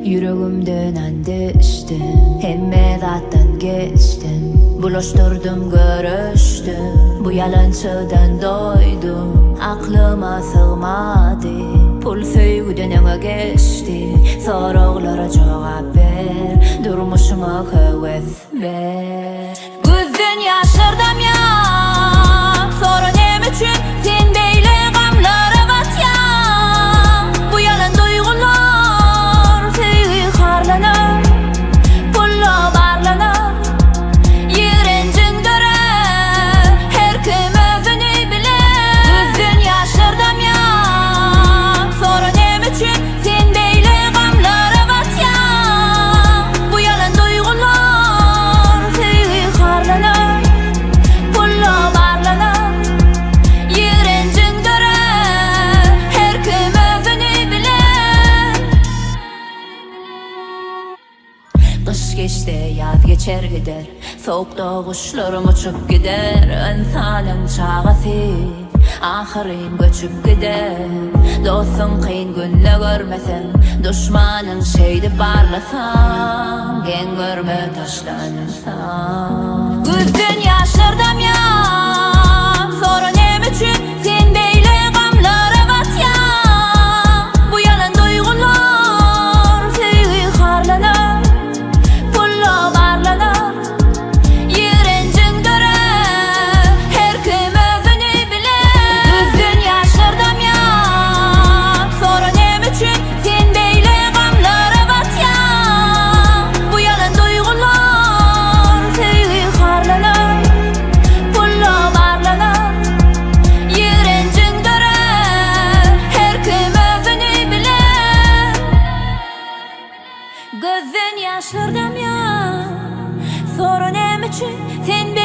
Ýüregimden and içdim Hemme zatdan geçdim Bulaşdyrdym göreşdim Bu ýalançydan doýdum Aklyma sygmady Pul söýgüden öňe geçdi Soraglara jogap ber Durmuşyma höwes ber Gözden ýaşlar damýar Sora näme üçin sen beýle gamlara batýaň Bu ýalan duýgular söýgi harlanar Pulla barlanar Ýigrenjiň dörär Her kim özüni biler Gözden ýaşlar damýar Sora näme üçin sen beýle gamlara batýaň Bu ýalan duýgular söýgi harlanar Pulla barlanar Ýigrenjiň dörär Her kim özüni biler Gyş geçse ýaz geçer gider Sowukda guşlarym uçup gider Ynsanyň çagasy ahyryn göçüp gider Dostuň kyn günde görmeseň Duşmanyň şeýdip barlasaň Geň görme taşlansaň Gözden ýaşlar damýar Sora näme üçin sen beýle gamlara batýaň Bu ýalan duýgular söýgi harlanar Pulla barlanar Ýigrenjiň dörär Her kim özüni biler Gözden ýaşlar damýar Sora näme üçin sen beýle gamlara batýaň Bu ýalan duýgular söýgi harlanar Pulla barlanar Ýigrenjiň dörär Her kim özüni biler Gözden ýaşlar damýar Sora näme üçin sen.